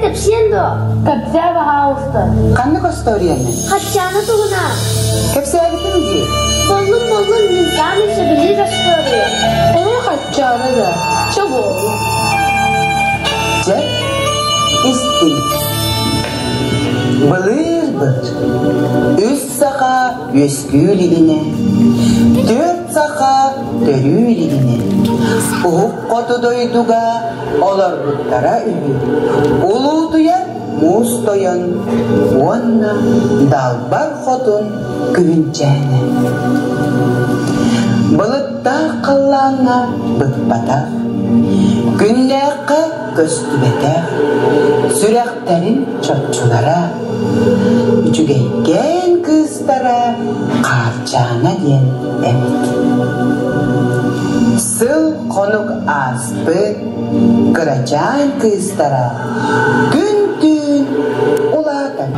кэпсиэн дуо? Кэпсээ, баһаалыста. Ханнык остуоруйаны? Хаччааны туһунан. Кэпсээбитим дии. Боллун, боллун, мин саамай сөбүлүүр остуоруйа. Эмиэ хаччааны да. Чэ буолла. Чэ, истиҥ. Былыыр-былыр үс саха үөскүү илигинэ, түөрт саха төрүү илигинэ, уһук хоту дойдуга олорбуттара үһү. Улуутуйар муус тойон уонна далбар хотун күһүнчээнэ. Былыттаах халлааҥҥа быкпатах, күннээххэ көстүбэтэх, сүрэхтэрин чопчулара, үчүгэйкээн кыыстара Хаарчаана диэн эбит. Сыл хонук ааспыт, кырачаан кыыстара күн-түүн улаатан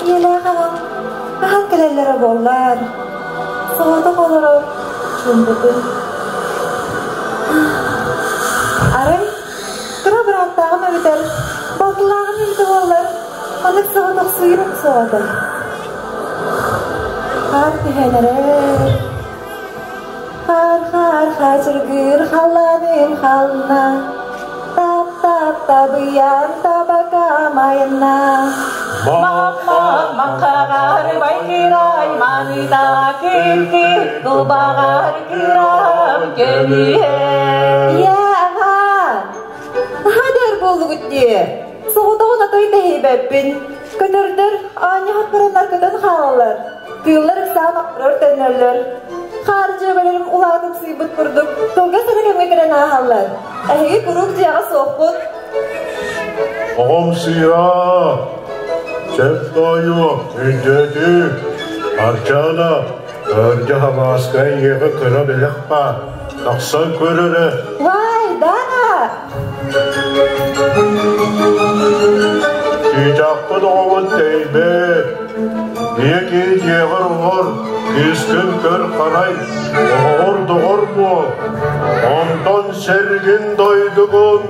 Ийэлээх аҕам хаһан кэлэллэрэ буоллар, соҕотох олорор чуумпутун. Арай кыра бырааттааҕым эбэтэр балтылааҕым эбитэ буоллар, маннык соҕотохсуйуом суоҕа этэ. Хаар түһэн эрэр, хаар-хаар хаачыргыыр халлааным хална, Тап-тап-табыйан табакам айанна. Махаҕар байкырай маныта кыркы кылбаҕар кырам көмүһэ. Ийээ, аҕаа, наһаа дөөр буоллугут дии. тэйбэппин. Көтөрдөр оонньоһон бараннар көтөн хаалаллар. Кыыллар ыксаан охторор төннөллөр. Хаар дьүөгэлэрим улаатымсыйбыт курдук кылгас эрэ кэмҥэ кэлэн ааһаллар. Эһиги куруук дьиэҕэ суоххут. Оҕом сыыһа, сөп тоойуо, өйдөөтүү. Арчаана, Өрдө Хамааска эйиэхэ кыра бэлэх баар, тахсан көр эрэ. Вай, Дана! Чыычаахпыт оҕобут тэйбэт. Ийэ киһи дьиэҕэр оҥор, кыыскын көр харай, оҕоҕор доҕор буол. Онтон сэргин дойдугун,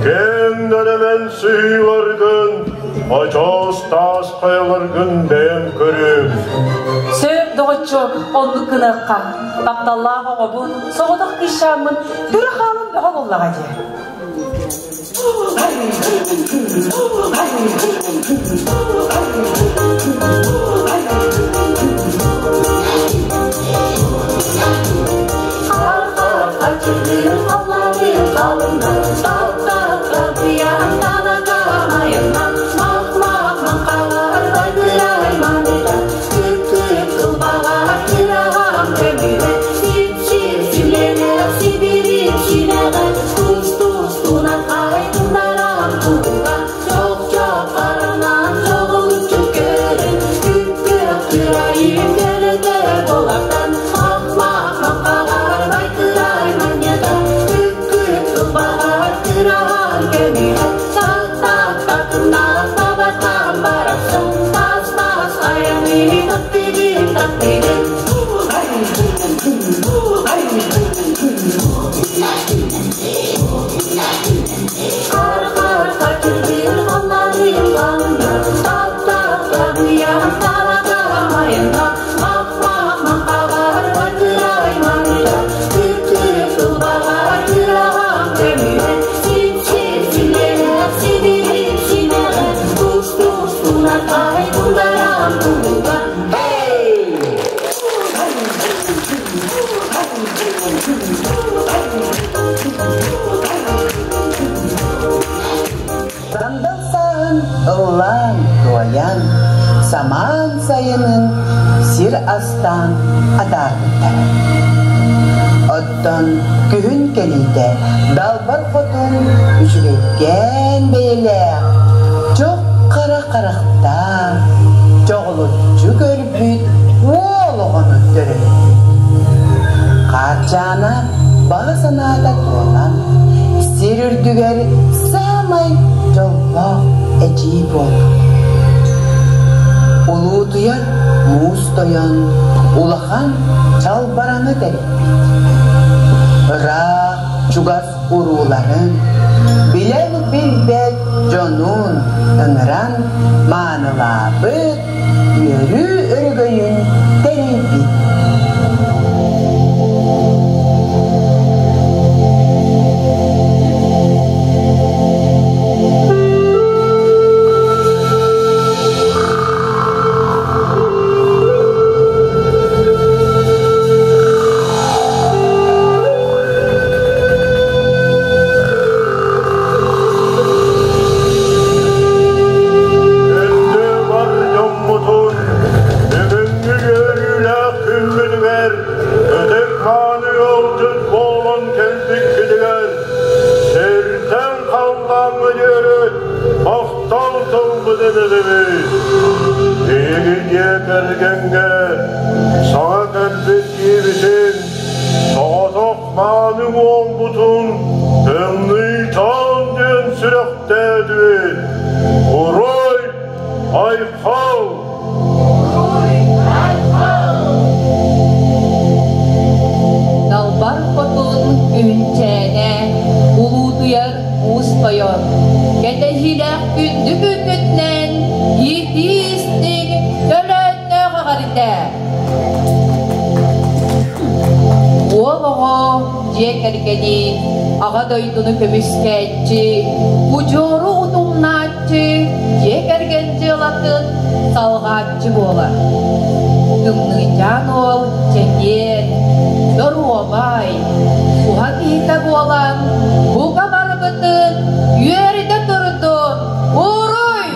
киэҥ нэлэмэн сыһыыларгын, Очоос таас хайаларгын бэйэм көрүөм. Сөп, доҕоччуок, оннук гыныахха. Тапталлаах оҕобун, соҕотох кыысчааммын көрө хаалан бөҕө буоллаҕа дии. Сандал сааһын ыллаан, туойан, самаан сайынын сир астаан атаарбыттара. Оттон күһүн кэлиитэ далбар хотун үчүгэйкээн бэйэлээх, чох хара харахтаах, чоҕулуччу көрбүт уол оҕону төрөппүт. Хаарчаана баҕа санаата туолан, сир үрдүгэр саамай дьоллоох эдьиий буолбут. Улуутуйар муус тойон улахан чалбараны тэрийбит. Ыраах, чугас урууларын, билэр-билбэт дьонун ыҥыран маанылаабыт, үөрүү өрөгөйүн тэрийбит. Күндү бар дьоммутун бүгүҥҥү үөрүүлээх күммүтүгэр ытык хааны ыалдьыт буолан кэлбиккитигэр сиртэн халлааҥҥа диэри махтал тылбытын этэбит. Биһиги дьиэ кэргэҥҥэ саҥа кэлбит киһибитин соҕотох мааны уолбутун Тымныйтан диэн сүрэхтээтибит. Уруй, айхал! Далбар хотун күнчээнэ, улуутуйар уус тойон, кэтэһиилээх күндү күммүтүнэн иитии-истиҥ төлөөннөөх эҕэрдэ! Уол оҕо дьиэ кэргэни, Аҕа дойдуну көмүскээччи, удьуору утумнааччы, дьиэ кэргэн дьыалатын салҕааччы буолар. Тымныычаан уол чэгиэн, доруобай, уһа киһитэ буолан, бука барыбытын үөрдэ турдун, уруй!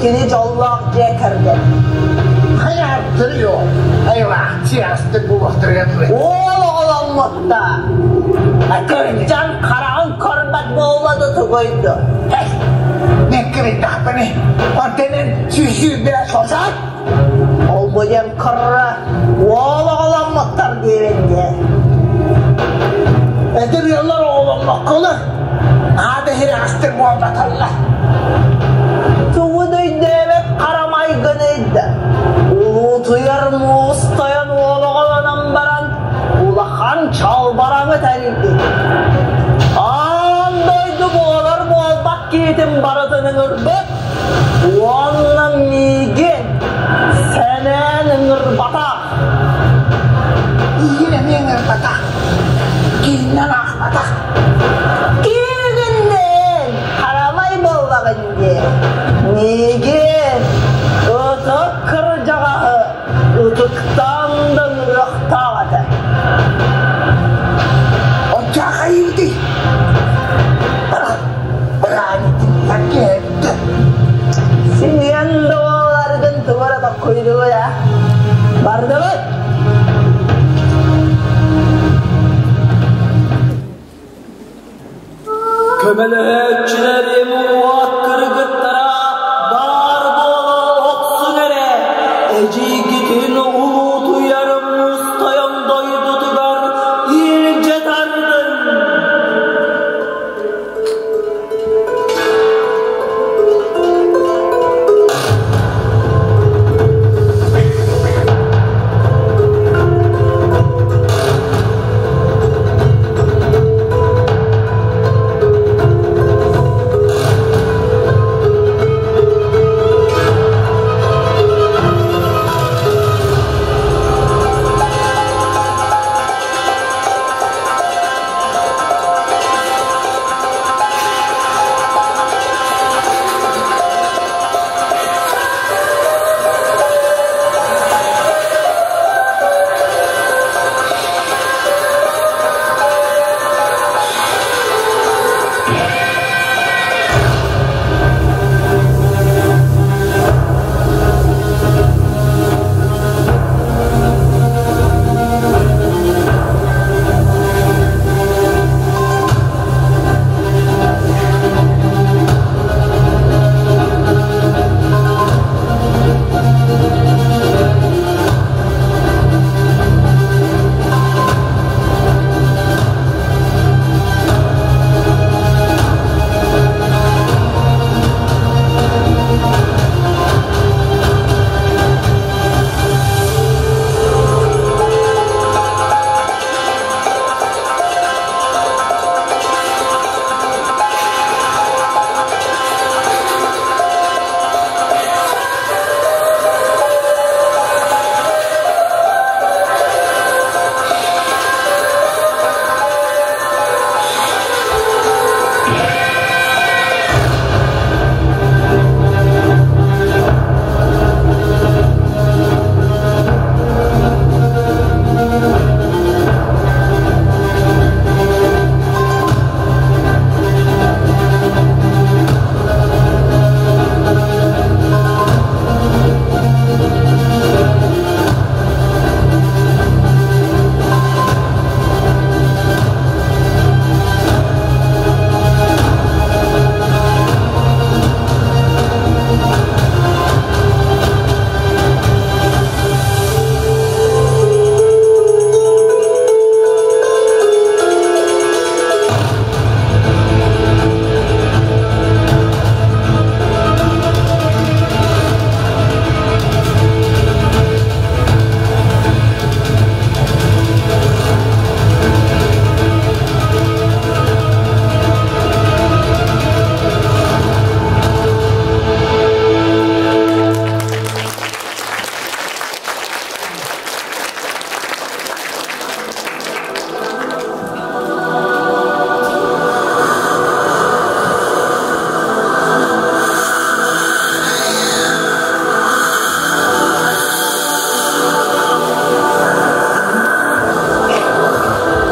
Кини дьоллоох дьиэ кэргэн. Хайааттырыо, айылаах чиастык булуохтарыгар Уол оҕоломмутта. Кырдьан хараҕын көрбөт буолла да тугуйду. Мен кырыйдахпыны, онтонун сүүсүүрбэ сосат. Ол бу диэн кырра уол оҕоломмуттар диэбин дии. Эдэр ыаллар оҕоломмокколор, аада иһирэҕэстик буолбаталлар. Тугун өйдөөбөт хара майгыный да, улуутуйар муус тойон уол оҕолонон баран улахан чалбараҥы тэрийбит. Аан дойду буолар буолбат киһитин барытын ыҥырбыт уонна миигин сэнээн ыҥырбатах. Иигин эмиэ ыҥырбатах, кииннэн аахпатах. Киигиннээн харамай буоллаҕын дии. Миигин ытык кырдьаҕаһы ытыктаан да ыҥырыахтаах этэ. Оччоохайыытый? Быраанитиннар киһэбитэ. Сиэн да буоларгын тугу эрэ токкуйдугу да. Бардыбыт. Көмөлөһөөччүлэрим уот кыргыттара баар буола охсун эрэ, эдьиийгитин улуутуйарым тойон дойдутугар илдьэ тардын.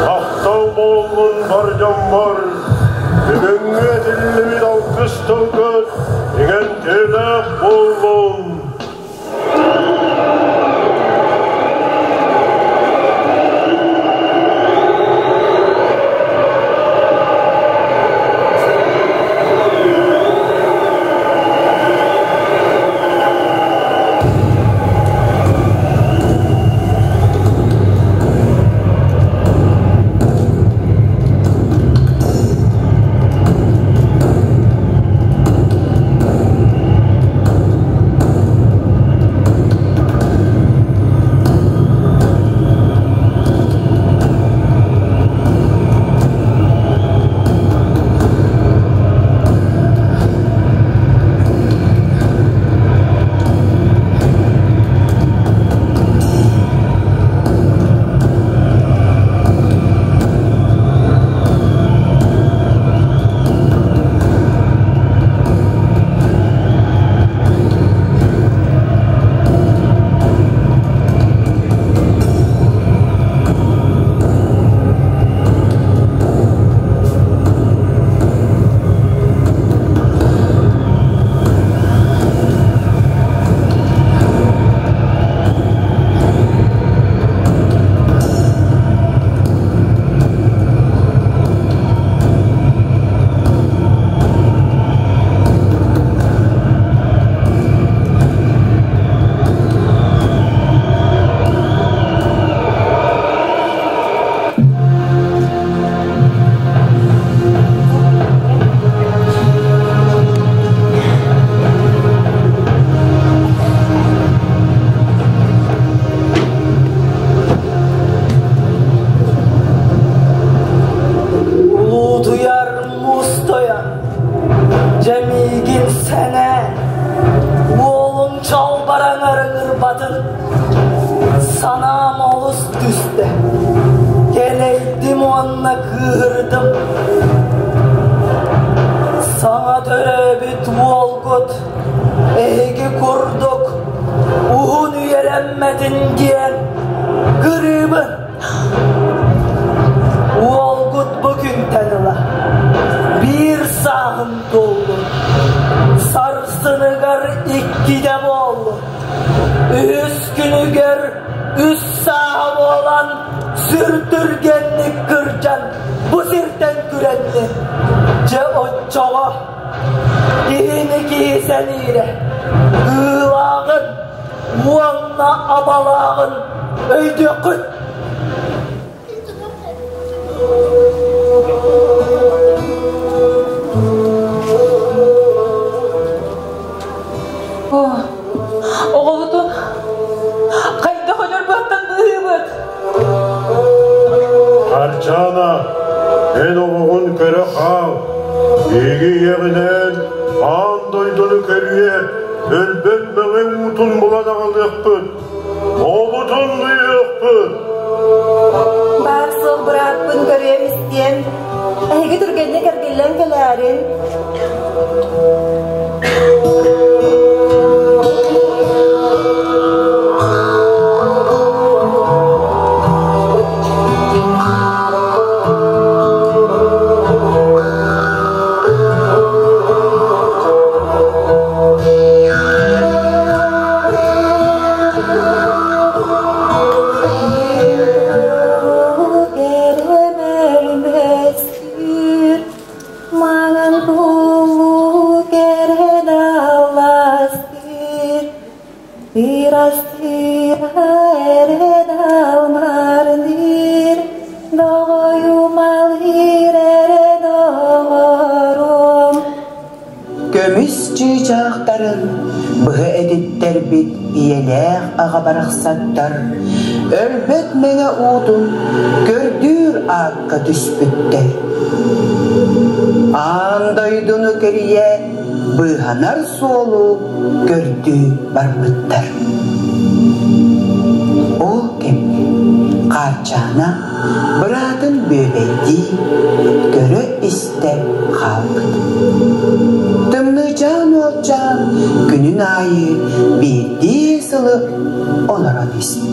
Махтал буоллун бар дьоммор, бүгүҥҥү этиллибит алгыс тылгыт иҥэмтиэлээх буоллун. ыҥырдым. Саҥа төрөөбүт уолгут эһиги курдук уһун үйэлэммэтин диэн кырыыбын. Уолгут бу күнтэн ыла биир сааһын туоллун, сарсыныгар иккитэ буоллун, үһүс күнүгэр үс сааһа буолан сүр түргэнник кырдьан бу сиртэн күрэннин. Дьэ оччоҕо киһини киһи сэниирэ, ыылааҕын уонна абалааҕын өйдүөххүт. Оҕобутун хайдах өлөр быаттан быыһыыбыт? Арчаана, эн оҕоҕун көрө хаал. Биһиги ийэҕинээн аан дойдуну көрүө, өлбөт мэҥэ уутун булан аҕалыахпыт. Оҕобутун быыһыахпыт. Баар суох бырааппын көрүөм истиэм. Эһиги түргэнник эргиллэн кэлээрин. Маҥан туллук эрэн алластыыр, Ырастыыра эрэн алмарныыр, Доҕойумалыыр эрэн оҕорум. Көмүс чыычаахтарын быһа этиттэрбит ийэлээх аҕа барахсаттар өлбөт мэҥэ уутун көрдүүр аакка түспүттэр. Аан дойдуну кэрийэ быыһанар суолу көрдүү барбыттар. Ол кэмҥэ Хаарчаана быраатын бүөбэйдии, көрө-истэ хаалбыт. Тымныычаан уолчаан күнүн аайы биирдии сылы олорон испит.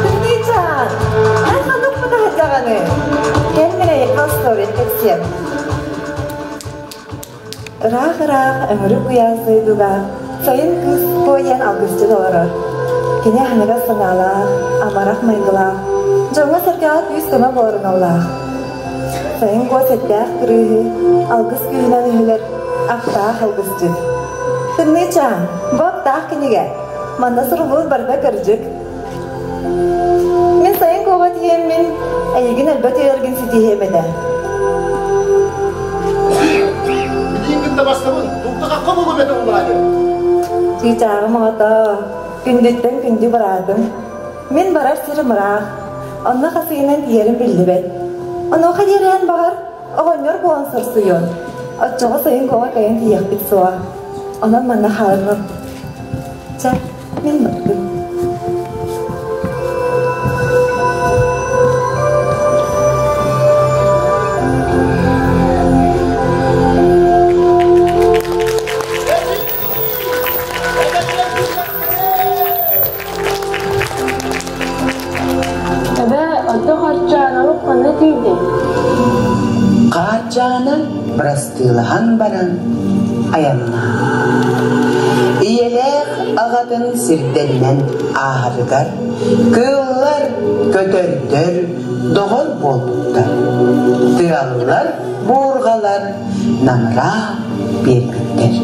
Тымныычаан, эн ханнык даҕаны? Кэл мин эйиэхэ история кэпсиэм. Ыраах-ыраах өҥүрүк куйаас дойдуга сайын кыыс куо диэн алгысчыт олорор. Кини аһыныгас санаалаах, амарах майгылаах, дьоҥҥо-сэргэҕэ күүс-көмө буолар Сайын куо сэттээх кырыыһы алгыс күүһүнэн өһүлэр аптаах алгысчыт. Тымныычаан, бу аптаах кинигэ. Манна суруллубут барыта кырдьык. Мин сайын куоҕа тиийэммин, эйигин өлбөт үйэлэргин ситиһиэм этэ. Билиин кытта бастабын, бултахахха буолуом этэ булаады. Чыычааҕым оҕото, күндүттэн күндү быраатым. Мин барар сирим ыраах, онно хасыйынан тиийэрим биллибэт. Онуоха диэриэн баҕар, оҕонньор буолан сорсуйуон. Оччоҕо сайын куоҕа кайан тиийиэхпит суоҕа. Онон манна хаалыам. Чэ, мин бардым. Ханна тиийдиҥ? Хаарчаана бырастыылаһан баран айаннаабыт. Ийэлээх аҕатын сирдэринэн ааһарыгар кыыллар, көтөрдөр доҕор буолбуттар. Тыаллар, буурҕалар намыраан биэрбиттэр.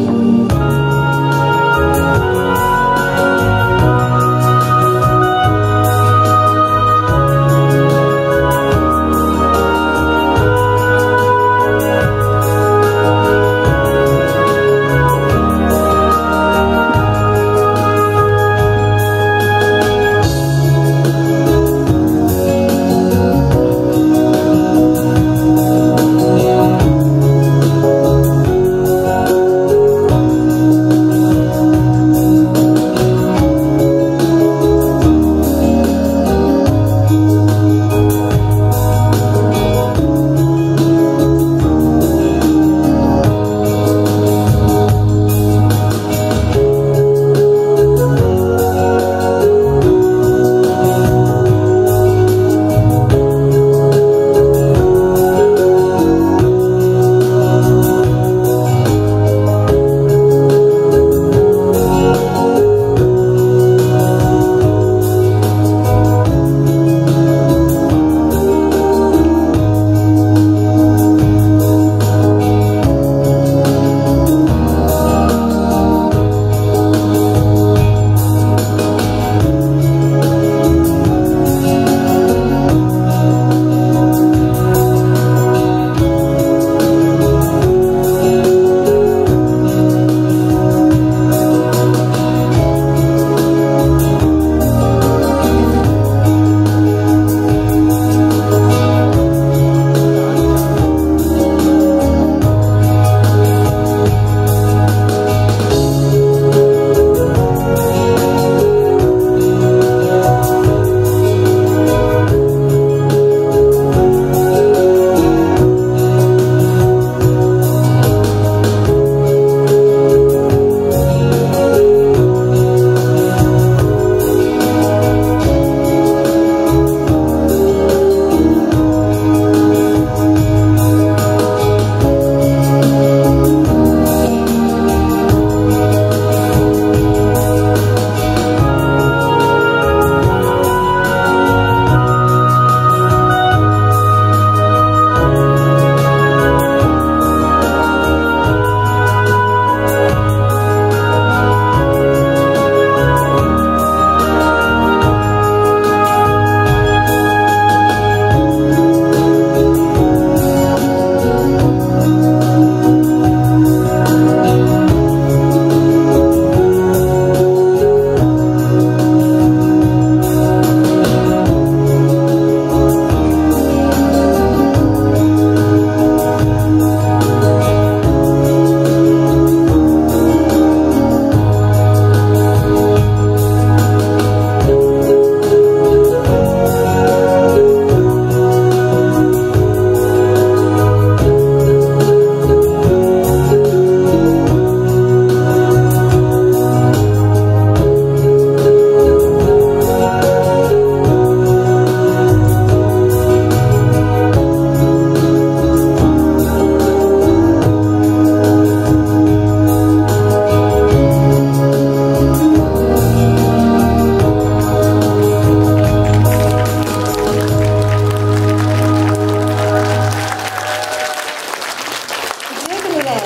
Үтүө күнүнэн!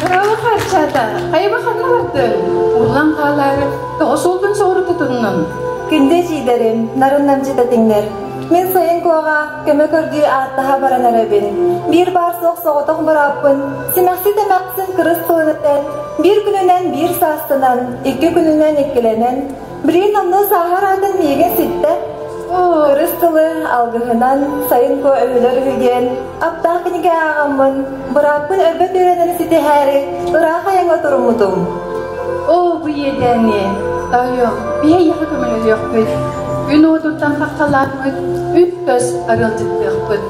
Кыраҕы харчата, хайаба ханна бардыҥ? Уллан хаалаары, тоҕо суолтун соҕуру тутуннуҥ? Күндү эдьиийдэрим, нарын намчы тэтиҥнэр, мин сайын куоҕа көмө көрдүү ааттаһа баран эрэбин. Биир баар суох соҕотох бырааппын, симэхсит эмээхсин кырыс тылын этэн, биир күнүнэн биир саастанан, икки күнүнэн иккилэнэн, Билигин онно сааһар аатын миигин ситтэ. Кырыс тылы алгыһынан сайын куо өһүлэр үһү диэн аптаах кинигэ ааҕаммын, бырааппын өлбөт үөрэнэри ситиһээри ыраах айаҥҥа туруммутум. Оо, бу иэдээни, тоойуом, биһи эйиэхэ көмөлөһүөхпүт. Күн уотуттан хаххалааппыт, үт-көс арыалдьыттыахпыт.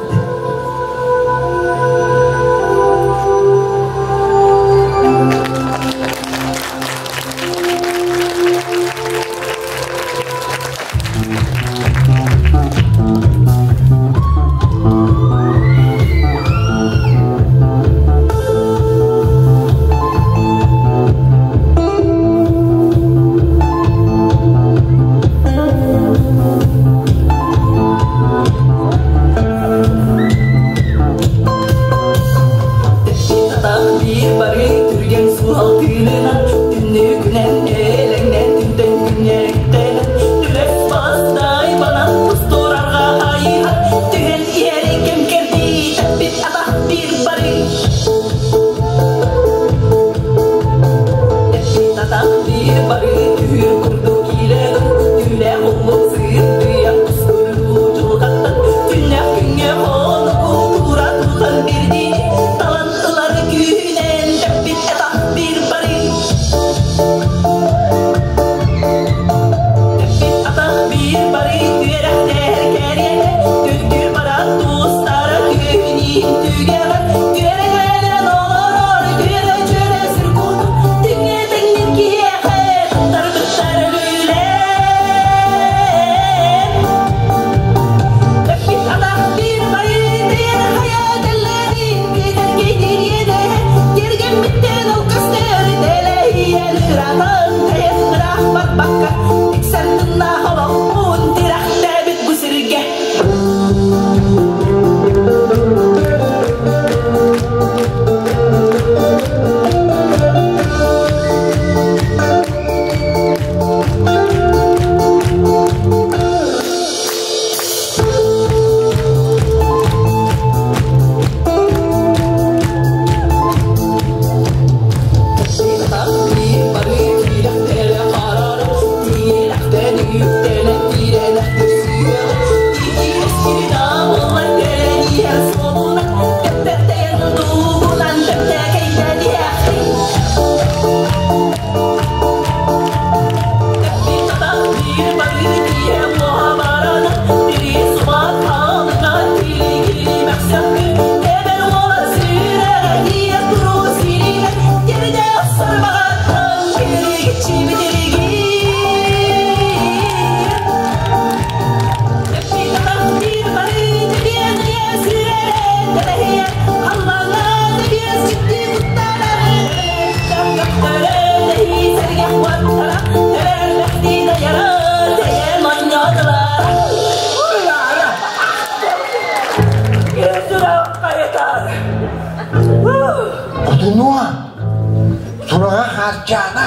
Хаарчаана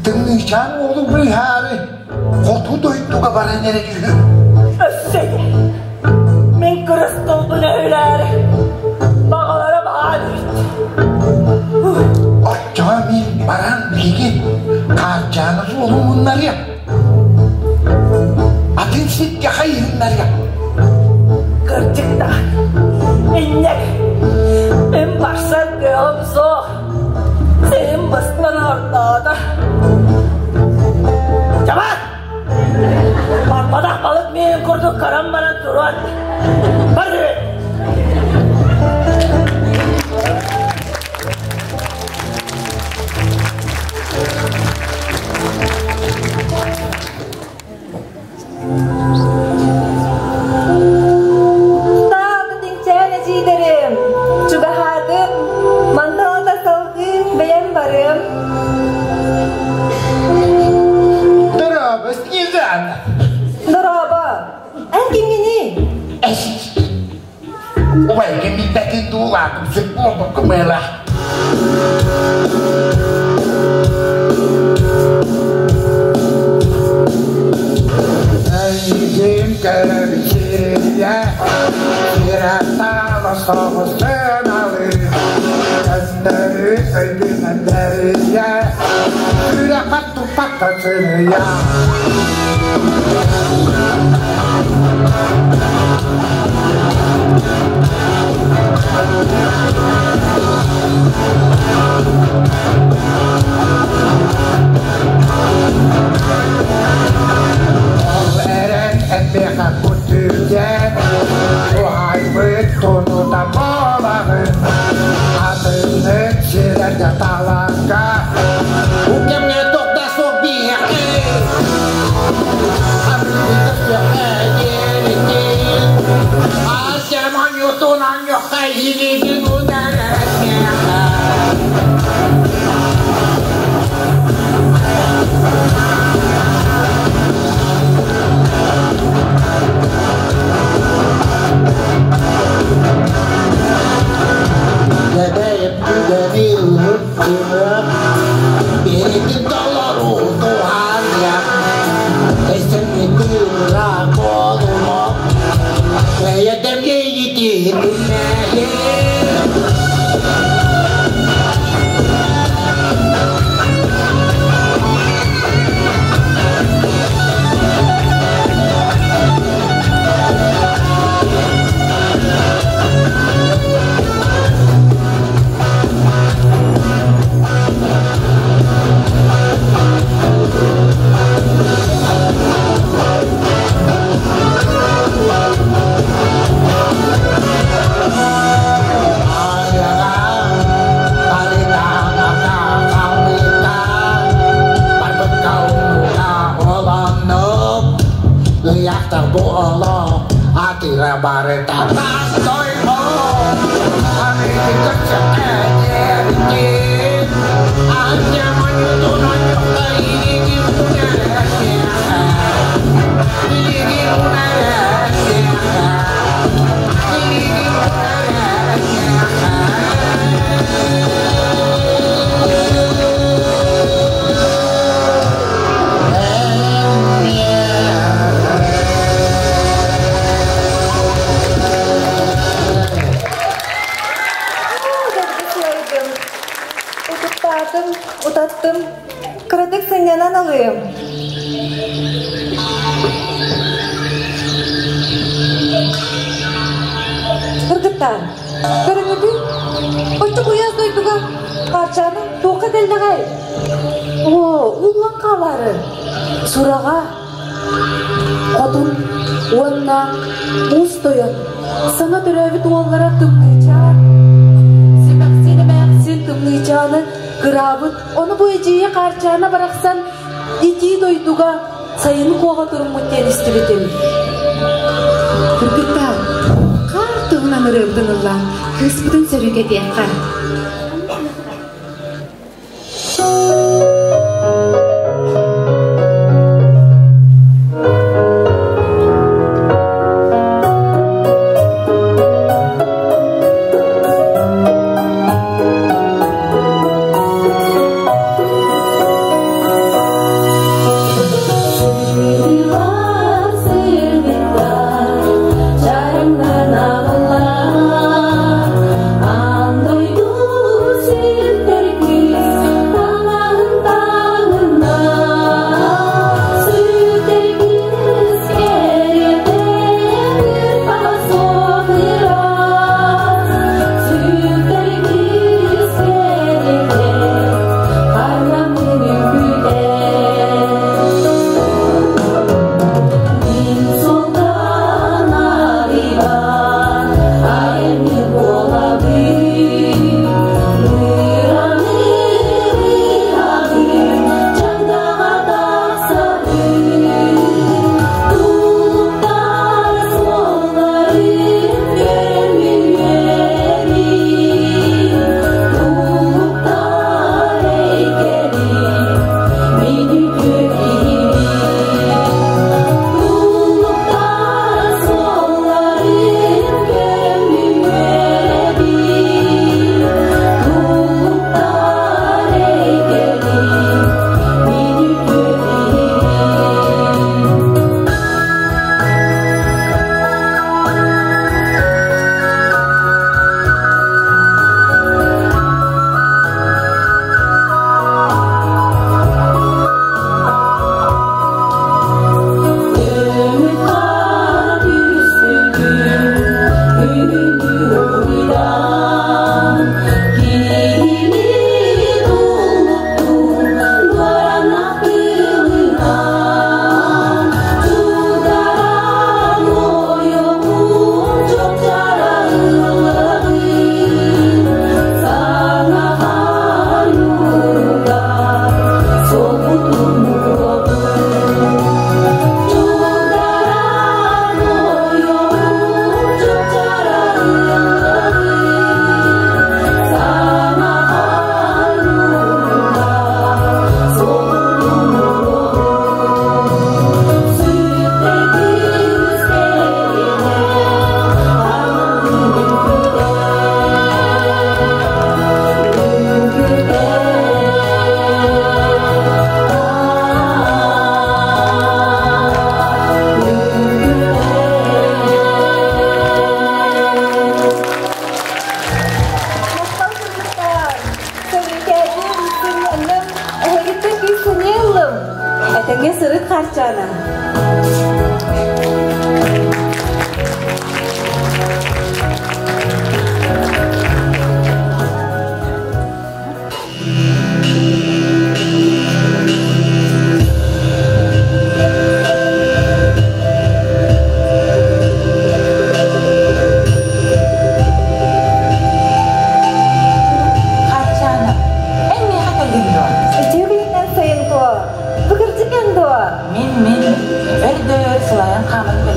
Тымныычаан уолу быыһаары хоту дойдуга баран эрэр үһү. Өссө мин кырыс тылбын өһүлээри баҕалара баҕа эбит. Оччоҕо мин баран билигин Хаарчаана суолу муннарыам. Атын сиргэ хайыһыннарыам. Кырдьык да, инньэ мин барсар кыаҕым суох. Син быстан ордоото. Чабат! Барбатах балык миин курдук каран баран туруон. Бары! Тааты тиҥчээн эдьиийдэрим, чугаһаатым, мантан салгыы бэйэм барыам. Дорообо, Снежана! Дорообо! Эн кимҥиний? Убайгын билбэтин дуу, улаатымсык буолбуккун быһыылаах. Эйигин көрөбүн сирийэ, сираттаала соҕус сыаналыы, көннөрү өйбүнэн бэрийэ, сүрэхпэр туппакка сыныйа. Ол эрэн эмиэхэ кутүйэн, уһайбыт тунута буолаҕын, атыннык сирэргэ таларга, бу кэмҥэ туох суох биһиэхэ. Берекин толору туһаныа, эсэммитира буолумо, бэйэдэм иитиһиннэһи. Атыра барыта Утуктаатым, утаттым, кыратык сынньанан алыым. Кыргыттар, көрүҥүтүй, оччо куйаас дойдуга Хаарчаана туохха кэллэҕэй? Оо, ууллан хаалаары. Сураҕа, хотун уонна уус тойон саҥа төрөөбүт уоллара Тымныычаан Симэхсин эмээхсин Тымныычааны кыраабыт, ону бу эдьиийэ Хаарчаана барахсан итии дойдуга сайын куоҕа туруммут диэн истибитим. Кыргыттар, хаар туһунан ырыабытын ыллаан, кыыспытын сөрүүкэтиэххэ.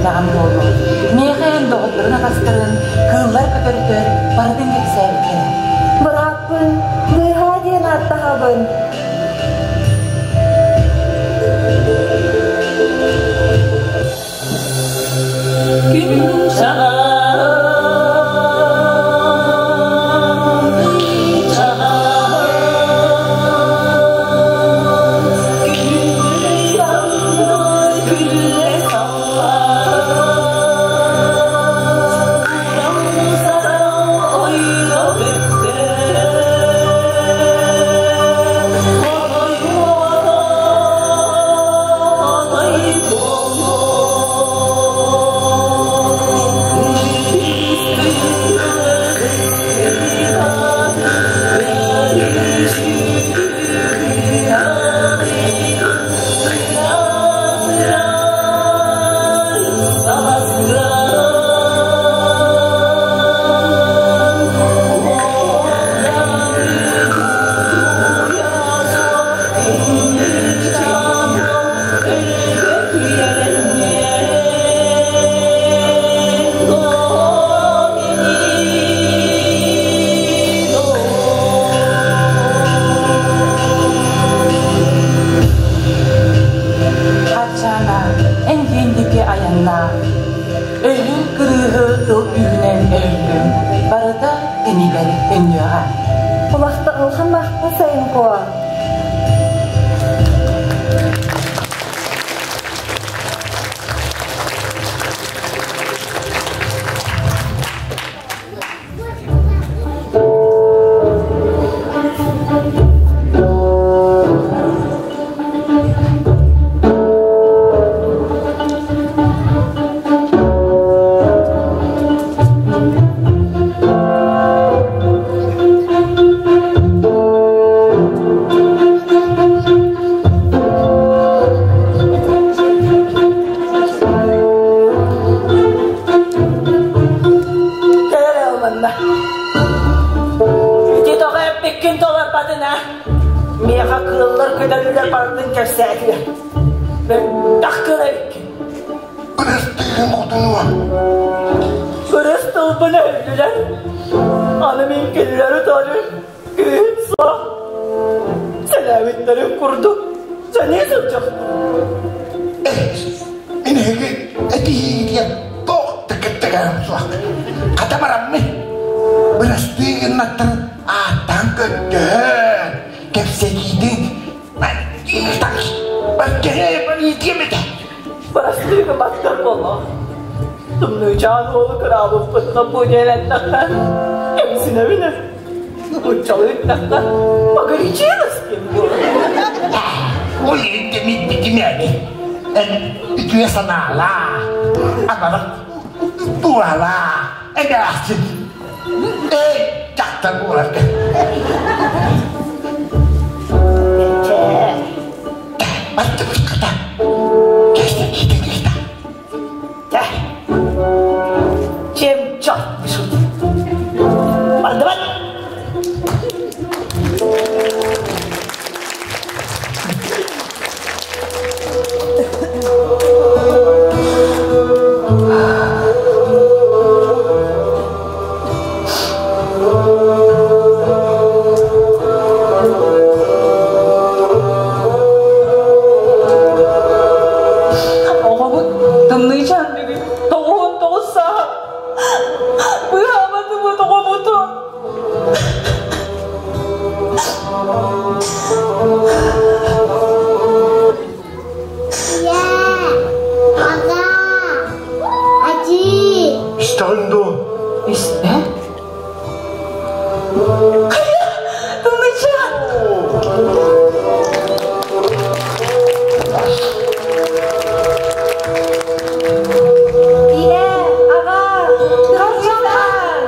кэллэҕим буолуо. Миэхэ эн доҕотторун атастарын, кыыллар көтөрдөр барытын кэпсээбиттэрэ. Бырааппын быыһаа диэн ааттаһабын. Күн саҕа Хачаана, эн диэндики айаннаа. Өһүн кырыыһы тыл күүһүнэн өһүллүм. Барыта кэмигэр төннүөҕэ. Улахтаҕылхан махта сайын куо. Кэлэр манна. Ити тоҕо эппиккин толорбатын аа? Миэхэ кыыллар көтөллөр барытын кэпсээтилэр. Бэртэх кыыл эбиккин. Кырыстыыгын хотунуо. Кырыс тылбын өллүлэр. Аны мин кинилэри утары күүһүм суох. Сэнээбиттэрин курдук сэнии сылдьахтар. Мин эһиги этиһиигитигэр туох да кыттыгаһым суох. Хата бараммын. Бырастыы гыннаттан ааттаан көрдөһөн, кэпсэтиитин Бэргэһээ этэ. Бырастыы гымматтар буолуо. Тымныычаан уолу кыраабыппытынан бу диэн эттэххэ, кэмсинэбин ээ. Нууччалыы эттэххэ, погорячилась диэн буолар. Ой, битимээни. Эн үтүө санаалаа, анарах туолаа, эмээхсин. Эй, дьахтар буоларга. Баттыбыт кэстэ Чем черт не шутит? Бардыбат! Оҕобут тымныычаан бүгүн 99 сааһа. Быыһаабатыбыт оҕобутун. Ийээ, аҕаа, Ажи. Истэҕин дуо? Истэ? Хайа, тымныычаан! Ийээ, аҕаа, Хачаан!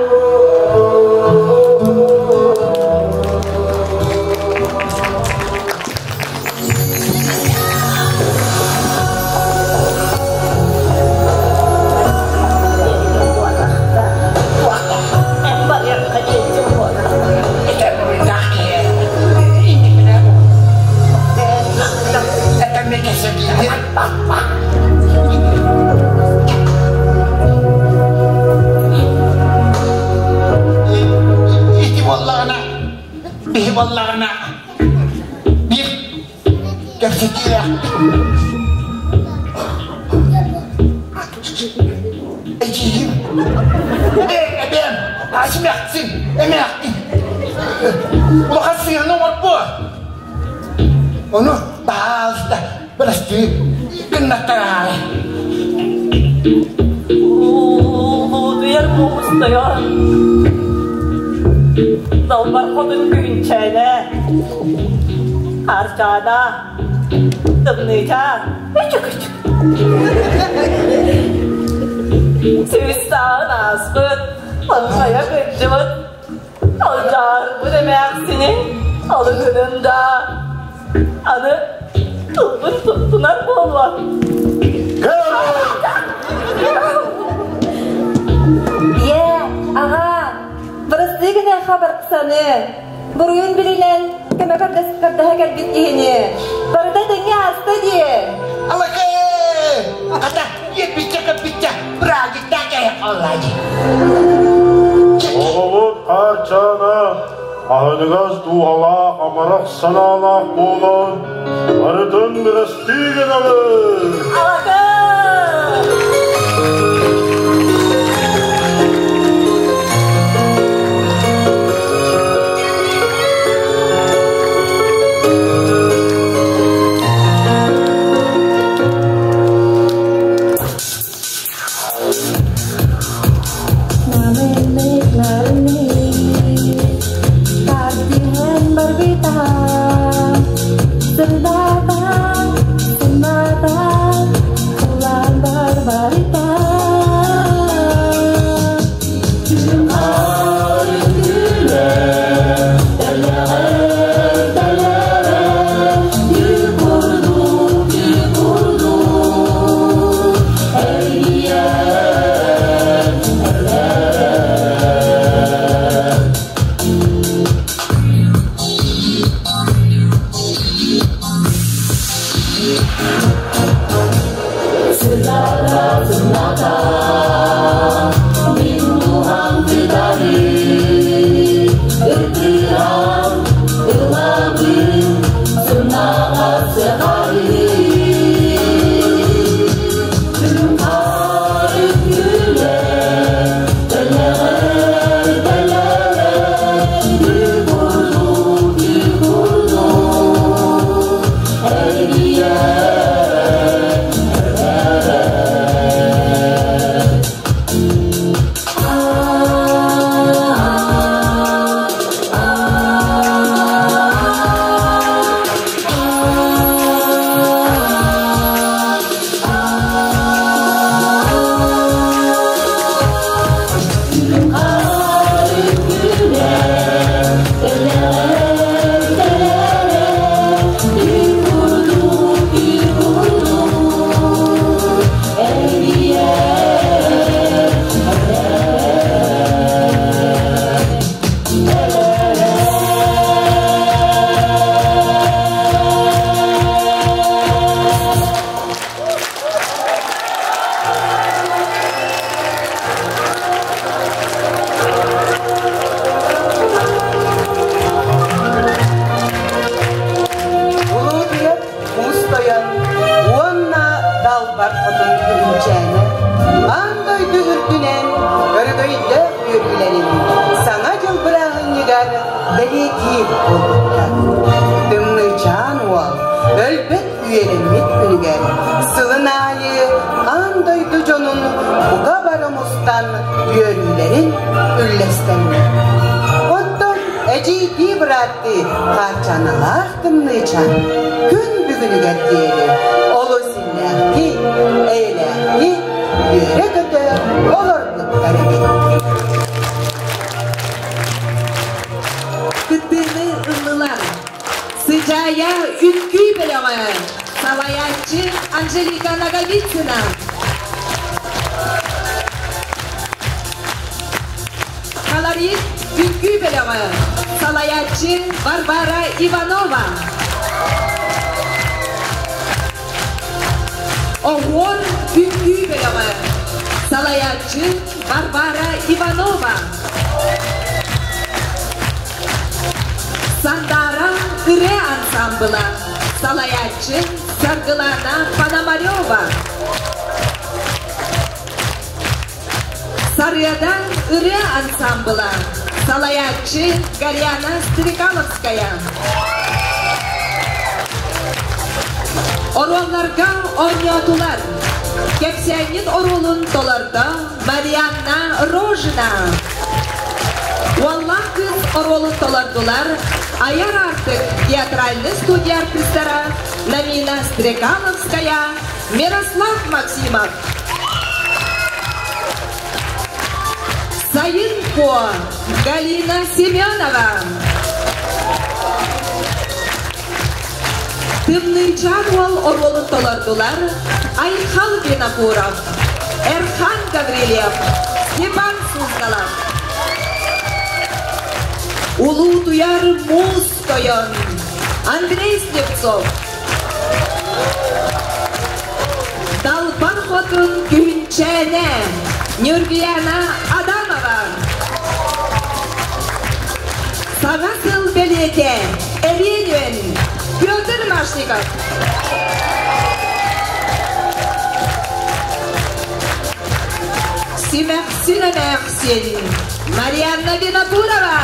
Эдьиийим, эбээм, эмээхсин, эмээхтин. Улахан сыыһаны оҥорбуо. Ону, баһаалыста, бырастыы гыннаттараары. Улуутуйар муус тойон, далбар хотун күнчээнэ, Арчаана, тымныычаан, үчүк-үчүк. Сүүс сааһын ааспыт, лаҥхайа кырдьыбыт, алдьаарбыт эмээхсини алыгынын да, аны тылбын туттунар буолла. Ийээ, аҕаа, бырастыы гыныахха барсаны. Буруйун билинэн, көмө көрдөһө кэлбит киһини барыта тэҥҥэ ааста дии. Алакы! Ата, еппиччэ көппүччэ, быраагыттаа кэһэ аллаайы. Оҕобут Хаарчаана аһыныгас дууһалаах, амарах санаалаах буолан, барытын бырастыы гынабыт. Алакы! Улуутуйар уус тойон уонна далбар хотун күһүнчээнэ аан дойду үрдүнэн өрөгөйдөөх үөрүүлэрин Саҥа дьыл бырааһынньыгар бэлиэтиир буолбуттар. Тымныычаан уол өлбөт үөрэммит күнүгэр сылын аайы аан дойду дьонун бука бары мустан үөрүүлэрин үллэстэллэр. Оттон эдьиийдии бырааттыы Хаарчааналаах Тымныычаан күн бүгүнүгэр диэри олус иллээхтии, эйэлээхтии үөрэ-көтө олорбуттар эбит. Кыттыыны ыллылар. Сыдьаайа үҥкүү бөлөҕө, салайааччы Анжелика Ноговицына. Колорит үҥкүү бөлөҕө, салайааччы Варвара Иванова. Оһуор үҥкүү бөлөҕө, салайааччы Варвара Иванова. Сандаара ырыа ансаамбыла, салайааччы Саргылана Пономарева. Арыада ырыа ансаамбыла, салайааччы Галиана Стрекаловская. Оруолларга оонньоотулар. Кэпсээнньит оруолун толордо Марианна Рожина. Уоллаах кыыс оруолун толордулар Айар Аартык театральный студия артыыстара Намина Стрекаловская, Мирослав Максимов. Сайын Куо, Галина Семенова. Тымныычаан уол оруолун толордулар Айхал Винокуров, Эрхан Гаврильев, Степан Суздалов. Улуутуйар муус тойон Андрей Слепцов. Далбар хотун Күнчээнэ Нюргияна Адамова. Саҥа сыл бэлиэтэ Эриэн Петр Машников. Симэхсин эмээхсин Марианна Винокурова.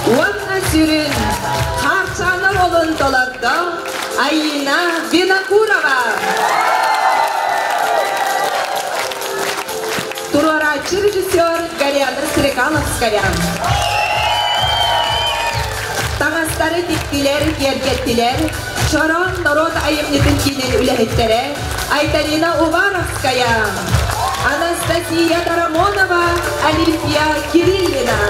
Уонна сүрүн Хаарчаана ролун толордо Айина Винокурова. Туруорааччы режиссер Галина Стрекаловская. Таҥастары тиктилэр, киэргэттилэр Чороон норуот айымньытын киинин үлэһиттэрэ Айталина Уваровская, Анастасия Дарамонова, Олимпия Кириллина.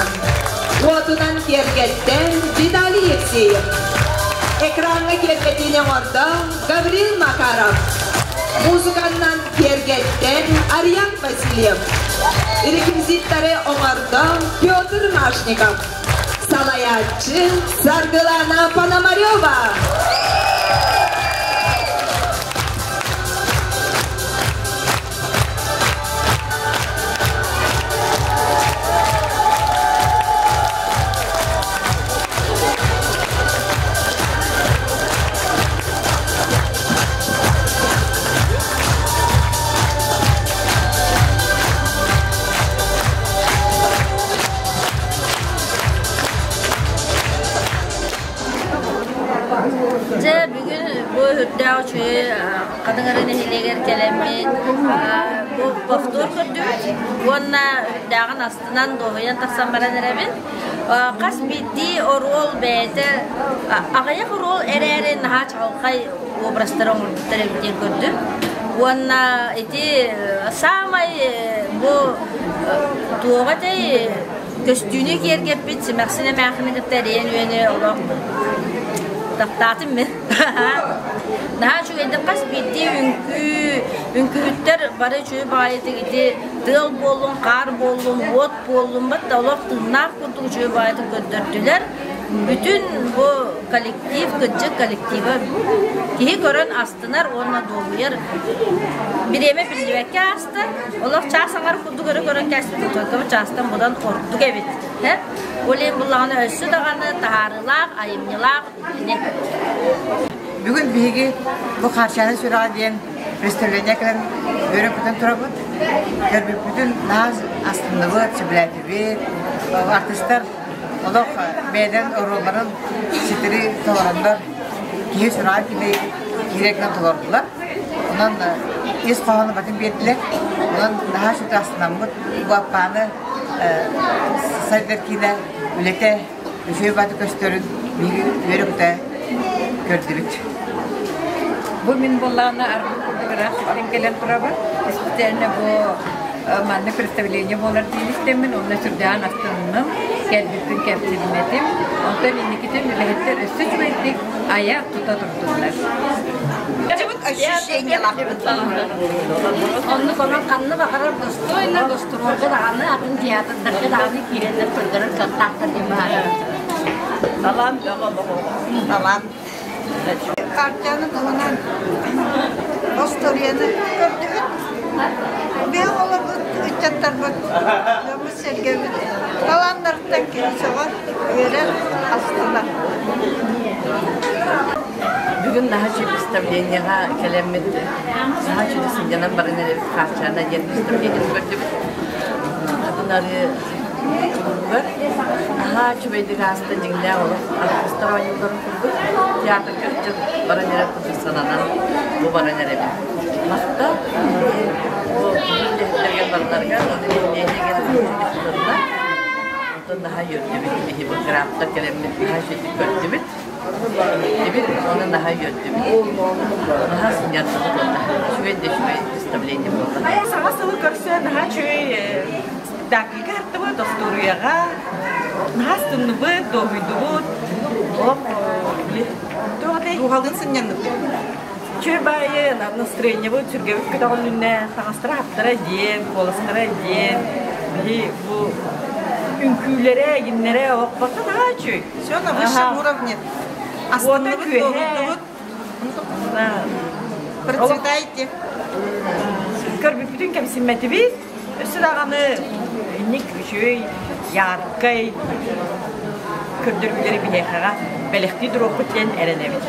Уотунан киэргэттэ Виталий Евсеев. Экраҥҥа киэргэтиини оҥордо Гаврил Макаров. Музыканнан киэргэттэн Ариан Васильев. Реквизиттары оҥордо Петр Машников. Салайааччы Саргылана Пономарева. Дьэ, бүгүн бу үрдээх үчүгэй Хатыҥыры нэһилиэгэр кэлэммит бу повтор көрдүбүт уонна үрдээҕин астынан дуоһуйан тахсан баран эрэбин. Хас биирдии оруол бэйэтэ аҕыйах оруол эрээри наһаа чаҕылхай образтары оҥорбуттар эбит диэн көрдүм. Уонна ити саамай бу туоҕа этэй көстүүнү киэргэппит Симэхсин эмээхини кытта эриэн үөнү олох таптаатым мин. Наһаа үчүгэйдик хас биирдии үҥкүү, үҥкүүһүттэр бары үчүгэй баҕайытык ити тыал буоллун, хаар буоллун, уот буоллун, батта олох тыыннаах курдук үчүгэй баҕайытык көрдөрдүлэр. Бүтүн бу коллектив, кырдьык коллектива киһи көрөн астынар уонна дуоһуйар. Бириэмэ биллибэккэ ааста. Олох чаас аҥар курдук өрө көрөн кээспит, отон чаастан будан ордук эбит. Ол иһин буллаҕына өссө даҕаны таһаарыылаах, айымньылаах ини. Бүгүн биһиги бу Хаарчаана сүрэҕэ диэн представление кэлэн үөрэн-көтөн турабыт. Көрбүппүтүн наһаа астынныбыт, сөбүлээтибит. Артистар олох бэйэлэрин оруолларын ситэри толороннор киһи сүрэҕэр киирэ гынан толордулар. Онон ис хоһоону батын биэрдилэр. Онон наһаа сүтэ астынаммыт бу Аппааны сайдар киинэ үлэтэ үчүгэй бааты көстөрүн биһиги үөрэ-көтө көрдүбүт. Бу мин буоллаҕына арбы курдук ыраах сиртэн кэлэн турабын. Специально бу маннык представление буолар диэн истэммин, онно сүрдээҕин астынным, кэлбиппин кэмсиммэтим. Онтон инникитин үлэһиттэр өссө үчүгэйдик айа тута турдуннар. Оннук онон ханна баҕарар достойно гастрольга даҕаны атын театрдарга даҕаны киирэннэр көрдөрөр кыахтаахтар диэн быһаарабын. Талаан бөҕө Талаан. Хаарчааны туһунан остуоруйаны көрдүбүт. Биһи оҕолорбут, ыччаттарбыт, дьоммут-сэргэбит талааннарыттан киһи сөҕөр, үөрэр, астынар. Бүгүн наһаа үчүгэй представлениеҕа кэлэммит наһаа үчүгэй сынньанан баран эрэбит Хаарчаана диэн представлениены көрдүбүт. Хатын арыы кулубугар наһаа үчүгэйдик ааста дьиҥнээх олох артыыстар оонньуулларын курдук театрга дьон баран эрэр курдук сананан бу баран эрэбит. Махтал бу үлэһиттэргэ барыларыгар уонна нэһилиэнньэгэ тутунна. Онтон наһаа үөрдүбүт биһи бу гранттар кэлэммит наһаа үчүгэйдик көрдүбүт. Иһиттибит уонна наһаа үөрдүбүт. Наһаа сынньардыбыт уонна үчүгэй да үчүгэй представление буолла. Саҥа сылы көрсө наһаа үчүгэй спектакльга артыбыт, остуоруйаҕа наһаа астынныбыт, дуоһуйдубут. Олох Дууһалыын сынньанныбыт. Үчүгэй баайы настроениебыт сүргэбит көтөҕүлүннэ, таҥастара-хаптара диэн, куоластара диэн, биһи бу үҥкүүлэрэ, игиннэрэ олох барыта наһаа үчүгэй. Все на высшем уровне. Астынныбыт, дуоһуйдубут. Процветайте. Көрбүппүтүн кэмсиммэтибит. Өссө даҕаны инник үчүгэй, яркай көрдөрүүлэри биһиэхэҕэ бэлэхтии туруохпут диэн эрэнэбит.